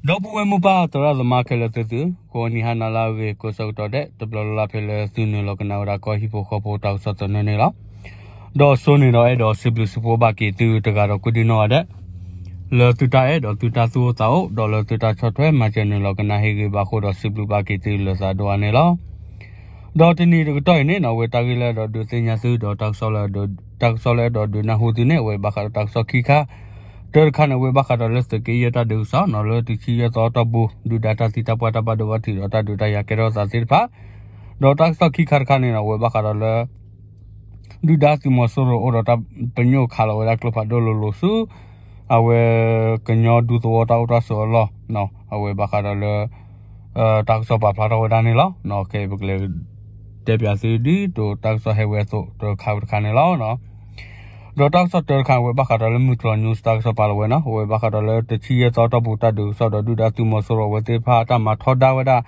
ဒီပုၢ်ဝဲၢ်မိၢ်ပၢ်သရၣ်သမါခဲလၢာ်သ့ၣ်သု, ကိးနံၤဟါနၤလၢအဂ့ၤ ကိးဆၢကတီၢ်ဒဲး တဘျီလၢ်လၢ်ဖဲလၢသုနုာ်လီၤကနၣ်ဝဲဒၣ်ကီၢ်ဟံၣ်ဖိဃီဖိတၢ်ကစီၣ်သနၢၣ်န့ၣ်လီၤ. ဒီးစိန့ၣ်ဒီးအဲၣ်ဒိးစံးဘျုးစံးဖှိၣ်ဘၣ်က့ၤသုတဂၤဒီးကိးဒံနီၢ်ဂၤဒဲး လၢသုတၢ်အဲၣ်ဒီးသုတၢ်သူၣ်အိၣ်သးအိၣ် ဒီးလၢသုတၢ်ဆီၣ်ထွဲမၤစၢၤနုာ်လီၤကနၣ်ဟ့ၣ်ဂံၢ်ဘါအဃိဒီးစံးဘျုးဘၣ်က့ၤသုလၢသးဒိၣ်အါန့ၣ်လီၤ. ဒီးတနံၤတကတီၢ်အံၤန့ၣ် အဝဲတၢ်ဂ့ၢ်လၢအဲၣ်ဒိးဒုးသ့ၣ်ညါသု ဒီးတၢ်ကစီၣ်လၢအဲၣ်ဒိးဒုးနၢ်ဟူသုန့ၣ် အဝဲဘၣ်ဃးဒီးတၢ်ကစီၣ်ခံခါ, တၢတခါန့ၣ် အဝဲဘၣ်ဃးဒီးလၢသုးက့ယဲၢ်တၢ်ဒုးကစီၣ်နီၤ လၢတဆံယဲၢ်သီတီၢ်ပူၤ ဒုၣ်ဒါတၢ်သံတၢ်ပှၢ်တၢ်ဘၣ်ဒိဘၣ်ထံးဒီးတၢ်ဒုးတၢ်ယၤကဲထီၣ်သးသ့ၣ်တဖၣ်, ဒီးတၢ်ကစီၣ်ခံခါတခါန့ၣ်နီၤ အဝဲဘၣ်ဃးဒီးလၢ ဒုၣ်ဒါသုးမီၤစိရိၤအိၣ်ဒီးတၢ်ပညိၣ်ခးလီၤဝဲဒၣ်ကျိဖးဒိၣ်လိၤလိၤဆူ အဝဲကညီဒူသဝီတၢ်အိၣ်တၢ်ဆိးအလီၢ်, အဝဲဘၣ်ဃးဒီးလၢ တၢ်ကစီၣ်ပာ်ဖျါထီၣ်ဝဲဒၣ်န့ၣ်လီၤ. ခဲအံၤပကလဲၤ တဲပၠးသုဒ်သိးတၢ်ကစီၣ်ဟဲဝဲအသိးတခါဝံၤတခါန့ၣ်လီၤ. ဒီးတၢ်ကစီၣ်တၢတခါ အဝဲဘၣ်ဃးဒီးလၢမုၢ်တြီၤ news တၢ်ကစီၣ်ပာ်လီၤဝဲနီၤ အဝဲဘၣ်ဃးဒီးလၢတဆံယဲၢ်သီတီၢ်ပူၤတၢ်ဒုးကစီၣ်ဒီးဒုၣ်ဒါသုးမီၤစိရိၤအဝဲသ့ၣ်တဖၣ်တၢ်မၤထီဒါဝဲဒၣ်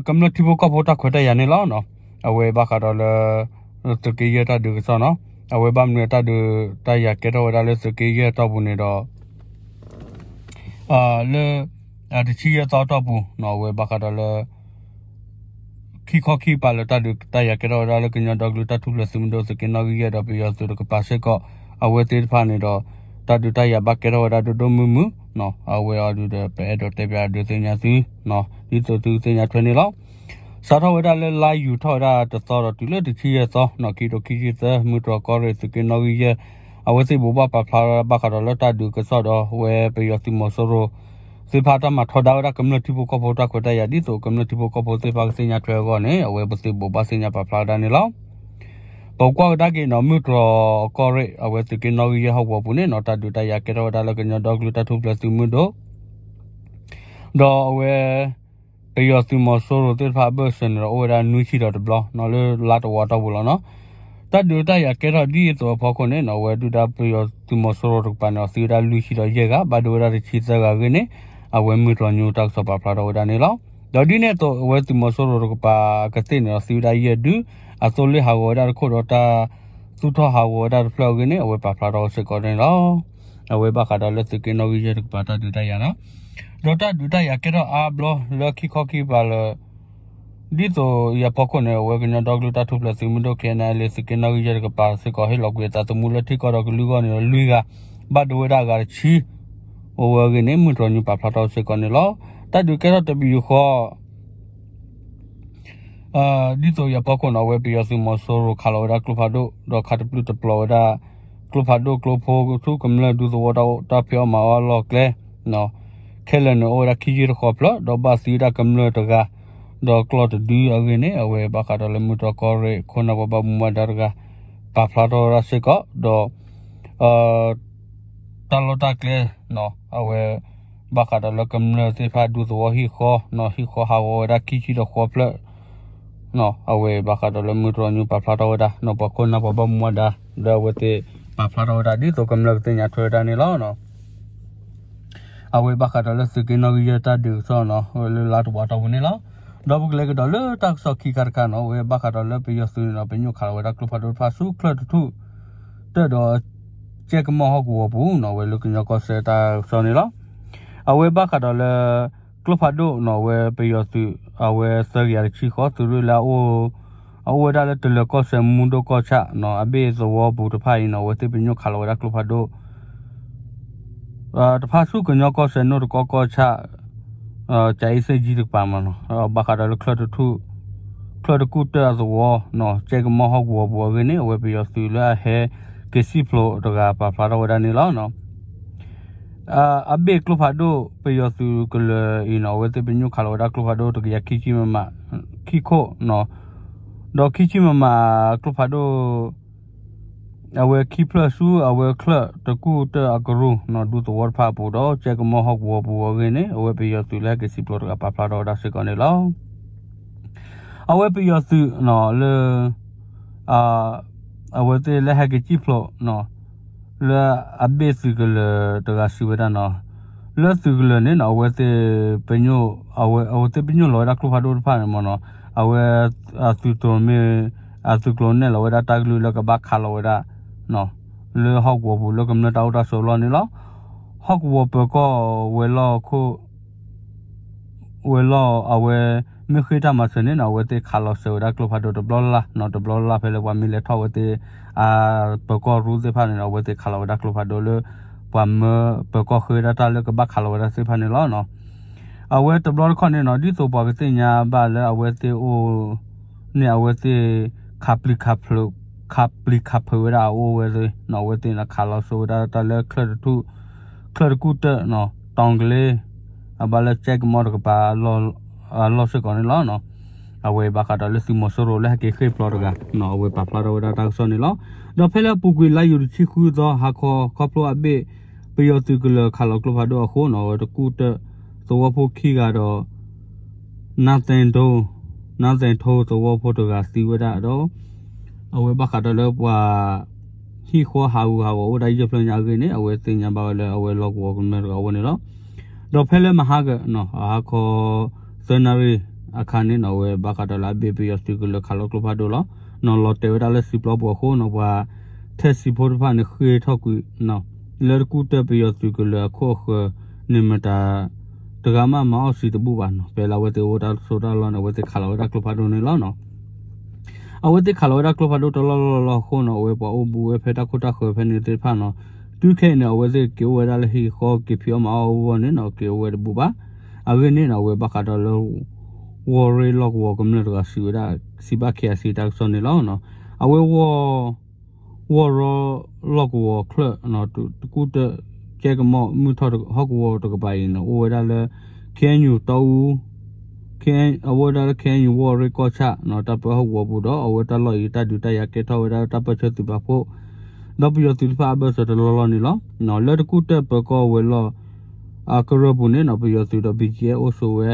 ကမျၢၢ်ထံဖိကီၢ်ဖိတၢ်ခွဲးတၢ်ယာ်န့ၣ်လီၤ. အဝဲဘၣ်ဃးဒီးလၢ သုးက့ယဲၢ်တၢ်ဒုးကစီၣ်နီၤ အဝဲဘၣ်မနုၤတၢ်ဒုးတၢ်ယၤကဲထီၣ်ဝဲဒၣ်လၢသုးက့ယဲၢ်တီၢ်ပူၤန့ၣ်ဒီး လၢ တဆံယဲၢ်သီတီၢ်ပူၤနီၤ အဝဲဘၣ်ဃးဒီးလၢ ခံခီခံကပၤလၢတၢ်ဒုးတၢ်ယၤကဲထီၣ်ဝဲဒၣ်လၢကညီဒီကလုာ်တၢ်ထူၣ်ဖျဲးသုးမုၢ်ဒိၣ်သုးက့နီၣ်ဂံၢ်ယဲၢ်ဒီးပယီၤသုးတကပၤစ့ၢ်ကီး အဝဲသ့ၣ်တဖၣ်န့ၣ်ဒီး တၢ်ဒုးတၢ်ယၤဘၣ်ကဲထီၣ်ဝဲဒၣ်ဒိၣ်ဒိၣ်မုၢ်မုၢ်နီၤ အဝဲအံၤဒုးဒီးပအဲၣ်ဒိးတဲပၠးဒုးသ့ၣ်ညါသု ဒ်သိးသုသ့ၣ်ညါထွဲန့ၣ်လီၤ. စးထီၣ်ဝဲဒၣ်လၢလါယူၤထီၣ်ဝဲဒၣ်တသီဒီးတုၤလၢတဆံယဲၢ်သီနီၤ ခံကထိခံဆံသၢ မုၢ်တြီၤကီၢ်ရ့ၣ်သုးက့နီၣ်ဂံၢ်ယဲၢ် အဝဲသ့ၣ်ဘိးဘၣ်ပာ်ဖျါဘၣ်ဃးဒီးလၢတၢ်ဒုးကစီၣ်ဒီးဝဲပယီၤသုးမီၤစိရိၤ သ့ၣ်တဖၣ်တၢ်မၤထီဒါဝဲဒၣ်ကမျၢၢ်ထံဖိကီၢ်ဖိတၢ်ခွဲးတၢ်ယာ် ဒ်သိးကမျၢၢ်ထံဖိကီၢ်ဖိသ့ၣ်တဖၣ်ကသ့ၣ်ညါထွဲအဂီၢ်န့ၣ် အဝဲပသ့ၣ်ဘိးဘၣ်သ့ၣ်ညါပာ်ဖျါဝဲဒၣ်န့ၣ်လီၤ. ပကွၢ်ကဒါက့ၤနီၤ မုၢ်တြီၤကီၢ်ရ့ၣ် အဝဲသုးက့နီၣ်ဂံၢ်ယဲၢ်ဟီၣ်ကဝီၤပူၤန့ၣ်နီၤ တၢ်ဒုးတၢ်ယၤကဲထီၣ်ဝဲဒၣ်လၢကညီဒီကလုာ်တၢ်ထူၣ်ဖျဲးသုးမုၢ်ဒိၣ် ဒီးအဝဲ ပယီၤသုးမီၤစိရိၤသ့ၣ်တဖၣ်အဘၢၣ်စၢၤန့ၣ်ဒီး အိၣ်ဝဲဒၣ်နွံဆံဒီးတဘျီနီၤ လၢလါတဝီတီၢ်ပူၤလီၤနီၤ. တၢ်ဒုးတၢ်ယၤကဲထီၣ်ဒ်အသိးအဖီခိၣ်န့ၣ် အဝဲဒုၣ်ဒါပယီၤသုးမီၤစိရိၤတကပၤန့ၣ်ဒီး သံဝဲဒၣ်လွံၢ်ဆံဒီးယဲၢ်ဂၤ ဘၣ်ဒိဝဲဒၣ်တဆံသၢဂၤအဂ့ၢ်န့ၣ် အဝဲမုၢ်တြီၤ news တၢ်ကစီၣ်ပာ်ဖျါထီၣ်ဝဲဒၣ်န့ၣ်လီၤ. ဒီးဒ်န့ၣ်အသိး အဝဲသုးမီၤစိရိၤတကပၤကသ့ၣ်န့ၣ်ဒီး သံဝဲဒၣ်ယဲၢ်ဒု အသိလ့ၣ်ဟးဂီၤဝဲဒၣ်တခိၣ်ဒီးတၢ်သူၣ်ထီၣ်ဟးဂီၤဝဲဒၣ်တဖျၢၣ်အဂ့ၢ်န့ၣ် အဝဲပာ်ဖျါထီၣ်စ့ၢ်ကီးန့ၣ်လီၤ. အဝဲဘၣ်ဃးဒီးလၢသုးက့နီၣ်ဂံၢ်ယဲၢ်တကပၤတၢ်ဒုးတၢ်ယၤနီၤ. ဒီးတၢ်ဒုးတၢ်ယၤကဲထီၣ်အါဘျီလၢခံခီခံကပၤလၢ ဒ်သိးယၤဖီခိၣ်န့ၣ် အဝဲကညီဒီကလုာ်တၢ်ထူၣ်ဖျဲးသုးမုၢ်ဒိၣ် KNLA သုးက့နီၣ်ဂံၢ်ယဲၢ်တကပၤစ့ၢ်ကီး ဟ့ၣ်လီၤကွံာ်အသးသမူလၢထံကီၢ်ဒီးကလုာ်အဂီၢ်န့ၣ်ဒီးလွံၢ်ဂၤ ဘၣ်ဒိဝဲဒၣ်အဂၤတဆံ အိၣ်ဝဲအဂ့ၢ်န့ၣ် မုၢ်တြီၤ news ပာ်ဖျါထီၣ်စ့ၢ်ကီးန့ၣ်လီၤ. တၢ်ဒုးကဲထီၣ်တပယူာ်ဃီ ဒ်သိးယၤဖီခိၣ်န့ၣ် အဝဲပယီၤသုးမီၤစိရိၤခးလီၤဝဲဒၣ်ကျိဖးဒိၣ် ဒီးခးတပျုာ်တပျီၤဝဲဒၣ် ကျိဖးဒိၣ်ကျိဖိဆူကမျၢၢ်ဒူသဝီတၢ်ဖံးအီၣ်မၤအီၣ်အလီၢ်အကျဲ ခဲလၢာ်န့ၣ်အိၣ်ဝဲဒၣ်ခံဆံတဃိးဖျၢၣ် ဒီးဘၣ်သံဝဲဒၣ်ကမျၢၢ်တဂၤ ဒီးကျီၢ်တဒုအဂ့ၢ်န့ၣ် အဝဲဘၣ်ဃးဒီးလၢမုၢ်တြီၤကီၢ်ရ့ၣ် ခိၣ်နၢ်ပှၤဘၣ်မူဘၣ်ဒါတဂၤ ပာ်ဖျါထီၣ်ဝဲဒၣ်စ့ၢ်ကီး ဒီး တၢ်လီၢ်တၢ်ကျဲ အဝဲ ဘၣ်ဃးဒီးလၢကမျၢၢ်သ့ၣ်တဖၣ်ဒူသဝီဟံၣ်ဃီ ဟံၣ်ဃီဟးဂီၤဝဲဒၣ်ခံဆံဒီးဃိးဖျၢၣ် အဝဲဘၣ်ဃးဒီးလၢမုၢ်တြီၤ news ပာ်ဖျါထီၣ်ဝဲဒၣ် နီၢ်ပှၤခိၣ်နၢ်ပှၤဘၣ်မူဘၣ်ဒါ လၢအဝဲသ့ၣ်ပာ်ဖျါထီၣ်ဝဲဒၣ် ဒ်သိးကမျၢၢ်ကသ့ၣ်ညါထွဲဝဲဒၣ်န့ၣ်လီၤ. အဝဲဘၣ်ဃးဒီးလၢသုးက့နီၣ်ဂံၢ်ယဲၢ်တၢ်ဒုးကစီၣ်နီၤ လၢလါတဝီတီၢ်ပူၤန့ၣ်လီၤ. ဒီးပကလဲၤကဒီးလၢတၢ်ကစီၣ်ခံခါတခါနီၤ အဝဲဘၣ်ဃးဒီးလၢပယီၤသုးန့ၣ်ဒီး ပညိၣ်ခးလီၤဝဲဒၣ်ကျိဖးဒိၣ်တဖၣ်ဆူချၢၣ်တထူၣ် တၢၣ်ဒီး ကဲကမီၣ်ဟီၣ်ကဝီၤပူၤနီၤ အဝဲလၢကညီကီၢ်စဲၣ်တၢ်ကစီၣ်န့ၣ်လီၤ. အဝဲဘၣ်ဃးဒီးလၢ ကျိဖးဒိၣ်နီၤ အဝဲပယီၤသုး အဝဲသၢကယၤတဆံဃိး သုးရ့ၣ်လၢအအိၣ် အအိၣ်ဝဲဒၣ်လၢတလၢၤကီၢ်စဲၣ်မူဒိၣ်ကီၢ်ဆၣ်နီၤ အဘ့ၣ်သဝီပူၤတဖၣ်အံၤနီၤ အဝဲသ့ၣ်ပညိၣ်ခးလီၤဝဲဒၣ်ကျိဖးဒိၣ် တဖၣ်ဆူကညီကီၢ်စဲၣ်နိၣ်တကီကီၢ်ဆၣ် ကၠၤအ့စ့ၣ်ကၠံတကပၤမးနီၤ ဘၣ်ဃးဒီးလၢချၢၣ်တထူၣ် ချၢၣ်တကူၣ်တၢၣ်အသဝီနီၤ ကဲကမီၣ်ဟီၣ်ကဝီၤပူၤအဂ့ၢ်န့ၣ် အဝဲပယီၤသုးလၢအဟဲက့ၤစံၣ်ဖျိးတဂၤပာ်ဖျါထီၣ်ဝဲဒၣ်န့ၣ်လီၤ. အဘ့ၣ်ကျိဖးဒိၣ်ပယီၤသုးကလၢၤအံၤနီၤ အဝဲသ့ၣ်ပညိၣ်ခးလီၤဝဲဒၣ်ကျိဖးဒိၣ်တကယၤခံဆံမမ ခံခိၣ်နီၤ ဒီးခံဆံမမ ကျိဖးဒိၣ် အဝဲခံဖျၢၣ်ဆူအဝဲချၢၣ်တကူၣ်တၢၣ်အကရူၢ်နီၤ ဒူသဝီတဖၣ်အပူၤဒီး ကဲကမီၣ်ဟီၣ်ကဝီၤပူၤအဂ့ၢ်န့ၣ် အဝဲပယီၤသုးလၢဟဲက့ၤစံၣ်ဖျိးတဂၤပာ်ဖျါထီၣ်ဝဲဒၣ်စ့ၢ်ကီးန့ၣ်လီၤ. အဝဲပယီၤသုးနီၤလၢ အဝဲသ့ၣ်လၢဟဲက့ၤစံၣ်ဖျိး လၢအဘ့ၣ်သုးကလၢၤတဂၤစံးဝဲဒၣ်နီၤ, လၢသုးကလၢၤန့ၣ်နီၤ အဝဲသ့ၣ်ပညိၣ် အဝဲသ့ၣ်ပညိၣ်လီၤဝဲဒၣ်ကျိဖးဒိၣ်တဖၣ်န့ၣ်မ့ၢ်နီၤ, အဝဲ အသုးကျိၤမ့ၢ် အသုးကျိၤနဲၣ်လီၤဝဲဒၣ်တၢ်ကလုၢ်လၢကဘၣ်ခးလီၤဝဲဒၣ် လၢဟီၣ်ကဝီၤပူၤလၢကမျၢၢ်တၢ်အိၣ်တၢ်ဆိးအလီၢ်န့ၣ်လီၤ. ဟီၣ်ကဝီၤပၢၤကီၢ်ဝဲၤလီၢ်ခိၣ် ဝဲလီၢ်အဝဲ မ့ၢ်ဃ့တၢ်မၤစၢၤန့ၣ်နီၤ အဝဲသ့ၣ်ခးလီၤစၢၤဝဲဒၣ်ကျိဖးဒိၣ်တဘျီလၢ်လၢ်နီၤ တဘျီလၢ်လၢ်ဖဲလၢပှၤမ့ၢ်လဲၤထီၣ်ဝဲသ့ၣ် အပၢၤကီၢ်ရူၢ်သ့ၣ်တဖၣ်န့ၣ်နီၤ အဝဲသ့ၣ်ခးလီၤဝဲဒၣ်ကျိဖးဒိၣ်လၢ ပှၤမၢပၢၤကီၢ်ဃ့ဝဲဒၣ်တၢ်လၢကဘၣ်ခးလီၤဝဲဒၣ်သ့ၣ်တဖၣ်န့ၣ်လီၤ. အဝဲတဘျီတခီၣ်န့ၣ်နီၤ ဒ်သိးပှၤကသ့ၣ်ညါဘၣ်လၢအဝဲသ့ၣ်အိၣ်န့ၣ် အဝဲသ့ၣ် ခးပျံၤခးဖုးဝဲဒၣ်အအိၣ်ဝဲသ့ၣ်နီၤ အဝဲသ့ၣ်ခးလီၤစၢၤဝဲဒၣ်တၢ်လၢ ချၢၣ်တကူၣ်တၢၣ်နီၤ တီၤကလ့ အဘၣ်လၢ ကၠဲကမီၣ်တကပၤ လီၢ်စ့ၢ်ကီးန့ၣ်လီၤ. အဝဲဘၣ်ဃးဒီးလၢသုးမီၤစိရိၤလၢဟဲက့ၤဃ့ၢ်ပျီတဂၤနီၤ အဝဲပာ်ဖျါထီၣ်ဝဲဒၣ်တၢ်ကစီၣ်န့ၣ်လီၤ. ဒီးဖဲလၢအပူၤကွံာ်လါယူၤတဆံဃုသီ ဟါခီခီဖျိအဘ့ၣ် ပယီၤသုးကလၢၤခးလီၤကျိဖးဒိၣ်အဃိနီၤ အဝဲတကူၣ်တၢၣ်သဝီဖိခံဂၤဒီး နါသဲထိ နါသဲထိသဝီဖိတဂၤသံဝဲဒၣ်ဒီး အဝဲဘၣ်ဃးဒီးလၢပှၤ ဟံၣ်ဃီဟးဂူာ်ဟးဂီၤအိၣ်ဒၣ်ယဲၢ်ဖျၢၣ်ညါအဂ့ၢ်န့ၣ် အဝဲသ့ၣ်ညါဘၣ်ဝဲလၢအဝဲလီၢ်ကဝီၤကမျၢၢ်တဂၤအဂီၢ်န့ၣ်လီၤ. ဒီးဖဲလၢမဟါကနီၤ အဟါခီ သၢနၣ်ရံၣ်အခါန့ၣ်နီၤ အဝဲဘၣ်ဃးဒီးလၢအဘ့ၣ်ပယီၤသုးကလၢၤခးလီၤကျိဖးဒိၣ်လီၤ. နီၤလီၤတဲာ်ဝဲဒၣ်လၢစံာ်ပျီပူၤအဃိနီၤ ပှၤထဲစံာ်ဖိတဖၣ်န့ၣ် ဃ့ၢ်ထီၣ်ကွံာ်နီၤ လၢတကူၣ်တၢၣ်ပယီၤသုးကလၢၤအခိၣ်အဃၢၤန့ၣ် မတၤတဂၤမးမၤအီၣ်စံာ်တဘူၣ်ဘၣ်နီၤ ဖဲလၢအဝဲသ့ၣ်အိၣ်တၢ်ဆိးတၢ်လီၢ်န့ၣ် အဝဲသ့ၣ်ခးလီၤဝဲဒၣ်ကျိဖးဒိၣ်န့ၣ်လီၤ. အဝဲသ့ၣ်ခးလီၤဝဲဒၣ်ကျိဖးဒိၣ်တလီၢ်လီၢ်လီၢ်အဃိနီၤ အဝဲပှၤအိၣ်ဘူးဝဲဖဲတၢ်ခိၣ်တၢ်ဃၢၤဖဲန့ၣ်သ့ၣ်တဖၣ်နီၤ တုၤခဲအံၤန့ၣ် အဝဲသ့ၣ်က့ၤအိၣ်ဝဲဒၣ်လၢဟံၣ်ဃီက့ၤဖံးအီၣ်မၤအီၣ်အဂီၢ်န့ၣ်နီၤ က့ၤအိၣ်ဝဲတဘူးဘၣ်. အဂ့ၢ်န့ၣ်နီၤ အဝဲဘၣ်ဃးဒီးလၢ ဝီၢ်ရ့ၣ်လီၢ်ကဝီၤကမျၢၢ်တဂၤစံးဝဲဒၣ် စံးဘၣ် ခ့ၣ်အစံး တၢ်ကစီၣ်န့ၣ်လီၤ. အဝဲဝီၢ် ဝီၢ်ရီလီၢ်ကဝီၤချၢၣ် တကူၣ်တၢၣ် ကဲကမီၣ် မုၢ်ထီၣ်ဟီၣ်ကဝီၤတကပၤအံၤန့ၣ် အိၣ်ဝဲဒၣ်လၢ ခ့ၣ်အဲၣ်ယူၣ်တီအူ အဝဲဒၣ်လၢ ခ့ၣ်အဲၣ်ယူၣ် ဝီၢ်ရ့ၣ်ကီၢ်ဆၣ် တၢ်ပၢဟီၣ်ကဝီၤပူၤဒီး အဝဲတၢ်လီၢ်အံၤတၢ်ဒုးတၢ်ယၤကဲထီၣ်ဝဲဒၣ်တၢ်ပၢဆှၢသုးပာ်ဖှိၣ် ဒီးပယီၤသုးတဖၣ်အဘၢၣ်စၢၤတလီၢ်လီၢ်န့ၣ်လီၤ. လၢတကူၣ်တၢၣ်ပၢၤကီၢ်ဝဲၤလီၢ် ကရၢၢ်ပူၤန့ၣ်နီၤ ပယီၤသုးဒီး ဘံၣ်ကၠံၣ်အဲၣ် အိၣ်ဆိးဝဲ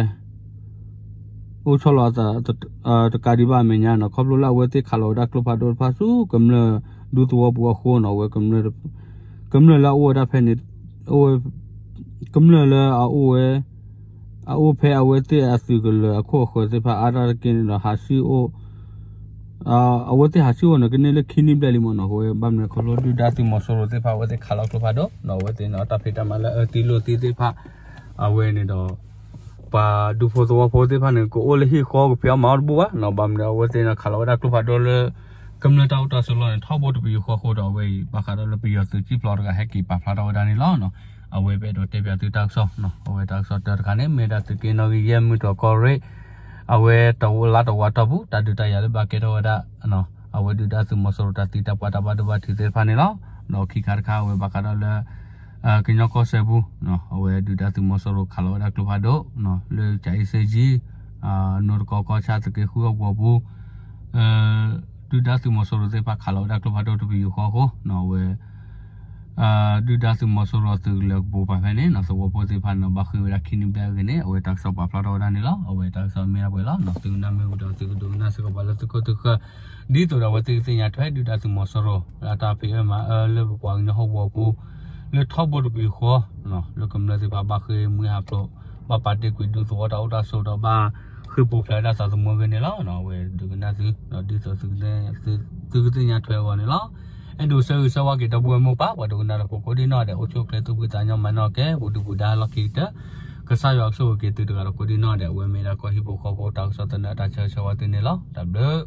အိၣ်ဆီလီၤအသး တကးဒံးဘၣ်အမဲာ်ညါနီၤ ခီဖျိလၢအဝဲသ့ၣ်ခးလီၤဝဲဒၣ်ကျိဖးဒိၣ်တဖၣ်ဆူကမျၢၢ်ဒူသဝီပူၤအဃိနီၤ အဝဲ ကမျၢၢ်လၢအအိၣ်ဝဲဒၣ်ဖဲန့ၣ် ကမျၢၢ်လၢအအိၣ်ဝဲ အအိၣ်ဖဲအဝဲသ့ၣ်အသုးကလၢၤအခိၣ်အဃၢၤသ့ၣ်တဖၣ်အါဒၣ်တက့ၢ်န့ၣ်ဒီး ဟးဆံးအိၣ် အဝဲသ့ၣ်ဟးဆံးအိၣ်န့ၣ် ကန့ၢ်လၢခံနံၣ်ဘျဲၣ်လံမ့ၢ်နီၤ အဝဲဘၣ်မနုၤခီဖျိဒုၣ်ဒါသုးမီၤစိရိၤသ့ၣ်တဖၣ် အဝဲသ့ၣ်ခးလီၤကျိဖးဒိၣ်နီၤ အဝဲသ့ၣ်န့ၣ် တၢ်ဖံးတၢ်မၤလၢအၢသံလိာ်သံသ့ၣ်တဖၣ် အဝဲန့ၣ်ဒီး ပှၤဒူဖိသဝီဖိသ့ၣ်တဖၣ်န့ၣ် ကအိၣ်လၢဟံၣ်ဃီကဖံးအီၣ်မၤအီၣ်တဘူၣ်ဘၣ်နီၤ ဘၣ်မနုၤအဝဲသ့ၣ်န့ၣ် ခးလီၤဝဲဒၣ်ကျိဖးဒိၣ်လၢ ကမျၢၢ်တၢ်အိၣ်တၢ်ဆိးလီၢ်န့ၣ် ထီဘိတပယူာ်ဃီအဃိဒီး အဝဲအံၤ ဘၣ်ဃးဒီးလၢပယီၤသုးစံၣ်ဖျိးတဂၤဟဲက့ၤပာ်ဖျါထီၣ်ဝဲဒၣ်န့ၣ်လီၤ. အဝဲပအဲၣ်ဒိးတဲပၠးသုတၢ်ကစီၣ် အဝဲတၢ်ကစီၣ်တၢတခါန့ၣ် မ့ၢ်ဝဲဒၣ်သုးက့နီၣ်ဂံၢ်ယဲၢ်မုၢ်တြီၢ်ကီၢ်ရ့ၣ် အဝဲတဝီလါတဝီတီၢ်ပူၤ တၢ်ဒုးတၢ်ယၤလၢဘၣ်ကဲထီၣ်ဝဲဒၣ် အဝဲဒုၣ်ဒါသုးမီၤစိရိၤတၢ်သံတၢ်ပှၢ်တၢ်ဘၣ်ဒိဘၣ်ထံးသ့ၣ်တဖၣ်န့ၣ်လီၤ. ဒီးခံခါတခါအဝဲဘၣ်ဃးဒီးလၢ ကညီကီၢ်စဲၣ်ပူၤ အဝဲဒုၣ်ဒါသုးမီၤစိရိၤခးလီၤဝဲဒၣ်ကျိဖးဒိၣ် လၢကၠၤအ့စ့ကၠံ နိတကီကီၢ်ဆၣ်သုးက့ဃုဟီၣ်ကဝီၤပူၤ ဒုၣ်ဒါသုးမီၤစိရိၤသ့ၣ်တဖၣ်ခးလီၤဝဲဒၣ်ကျိဖးဒိၣ်တပယူာ်ဃီအဃိ အဝဲ ဒုၣ်ဒါသုးမီၤစိရိၤသုးကလၢၤကပိာ်ပာ်ဖဲန့ၣ် သဝီဖိသ့ၣ်တဖၣ်န့ၣ် ဘၣ်ဃ့ၢ်ဝဲဒၣ်ခံနံၣ်ဘျဲၣ်အဂ့ၢ်န့ၣ် အဝဲတၢ်ကစီၣ်ပာ်ဖျါထီၣ်ဝဲဒၣ်န့ၣ်လီၤ. အဝဲတၢ်ကစီၣ်မ့ၢ်ဒၣ်ပှဲၤလီၤ. သုကနၣ်မ့ၢ်ဝံၤဒီး သုကဒိကနၣ်စ့ၢ်ကီးပှၤလၢသုခိၣ်သုဃၢၤ ဒ်သိးဒီးအဝဲသ့ၣ်ကသ့ၣ်ညါထွဲ ဒုၣ်ဒါသုးမီၤစိရိၤ လၢတၢ်ဖံးအၢမၤအၢလၢပပှၤကညီဟီၣ်ကဝီၤပူၤ လၢထီဘိတပယူာ်ဃီ လၢကမျၢၢ်သ့ၣ်တဖၣ်ဘၣ်ဃ့ၢ်မှံဟးဖျိး ဘၣ်ပာ်တ့ၢ်ကွံာ်ဒူသဝီတၢ်အိၣ်တၢ်ဆိးဒီးဘၣ်ဃ့ၢ်ပူၤဖျဲးဝဲဒၣ်သးသမူအဂ့ၢ်န့ၣ်လီၤ. အဝဲဒိကနၣ်သု ဒီးဒ်သိးသုကသ့ၣ်ညါထွဲအဂီၢ်န့ၣ်လီၤ. အဲၣ်ဒိးဆၢဂ့ၤဆၢဝါက့ၤဒီပုၢ်ဝဲၢ်မိၢ်ပၢ် ပှၤဒိကနၣ်ဒီးကိးဒံနီၢ်ဒဲး အိၣ်ဆူၣ်အိၣ်ချ့သူၣ်ဖှံသးညီမၤနီၣ်ကဲ ပူၤဒုၣ်ပူၤဒါလီၢ်ခံကတၢၢ် ကစၢ်ယွၤကဆိၣ်ဂ့ၤက့ၤသုတဂၤဒီးကိးဒံနီၢ်ဒဲး အဝဲမ့ၢ်ဒၣ်ကီၢ်ဟံၣ်ဖိဃီဖိတၢ်ကစီၣ်သနၢၣ်တၢ်ဆၢဂ့ၤဆၢဝါသုန့ၣ်လီၤ. တၢ်ဘျုး